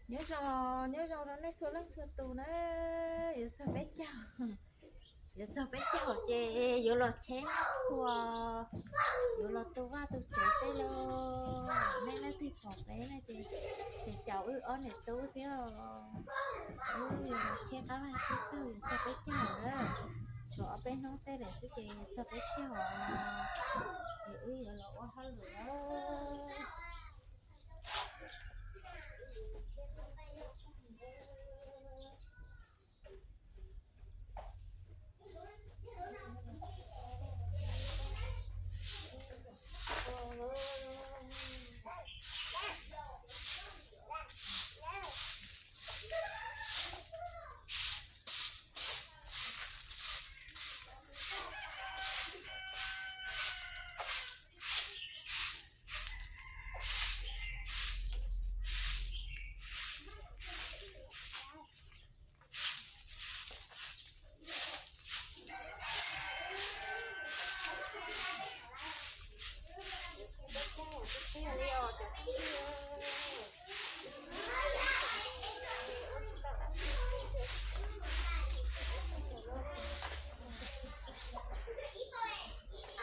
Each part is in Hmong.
Nyob zoo, nyob zoo rau nej txhua leej txhua tus na. Yuav txog peb caug, yuav txog peb caug ces yuav los tsheb nab khua, yuav los tu vaj tu tsev tej lauj. Nej leej twg pom peb no ces, ces caum wb ob niam tub thiab os. Wb yuav los tsheb qab vaj tsib taug yuav txog peb caug lawm. Tshuav ob peb hnub tej lawm xwb ces yuav txog peb caug os. Ces wb yuav los ua hauj lwm lawm.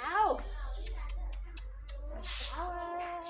Au, au, au, au.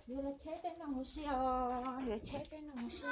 Yuav los cheb tej no huv si os, yuav cheb tej no huv si na.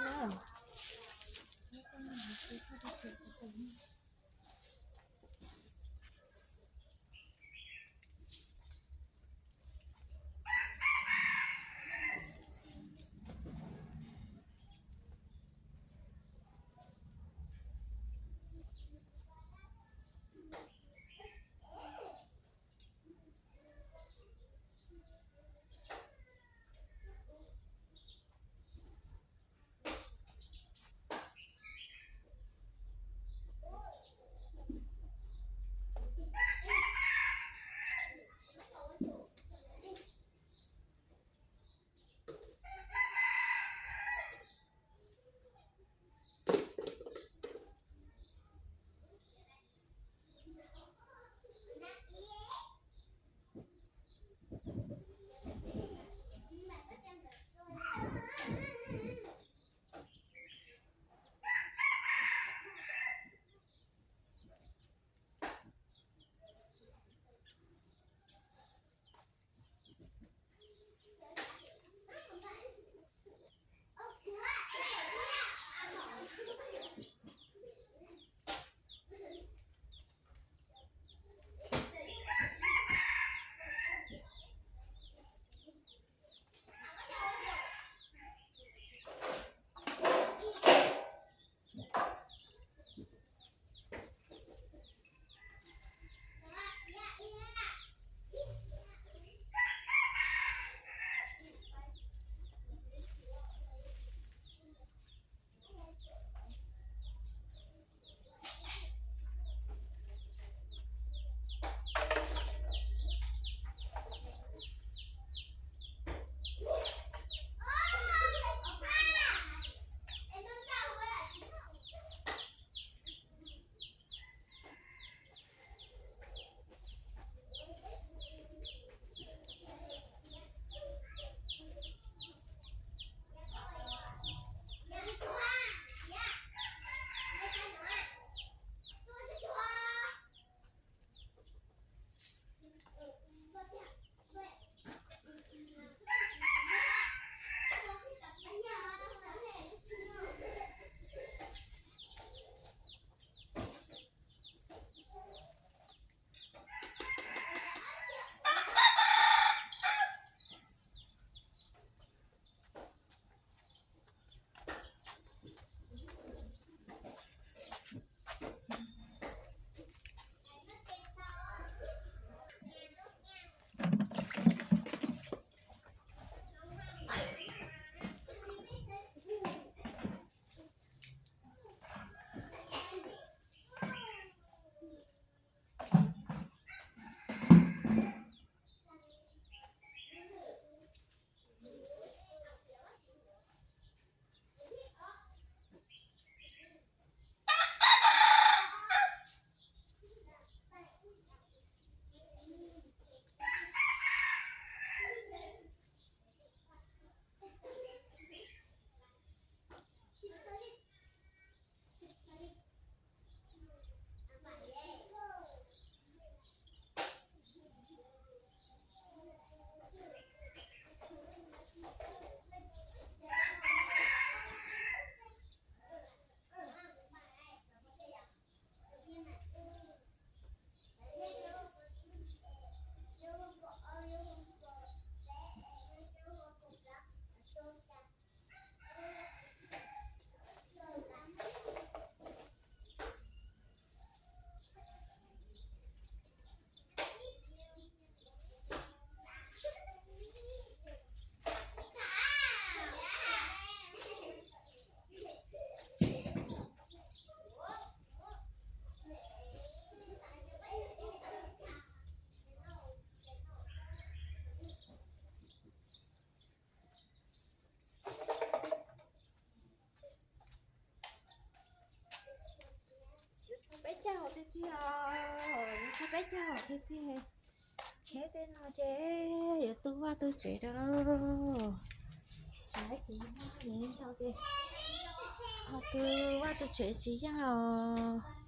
Yuav txog peb caug tiag tiag, yuav txog peb caug tiag tiag. Cheb tej no ces yuav tu vaj tu tsev rau lauj. Ces ho tu vaj tu tsev tsis yeej os.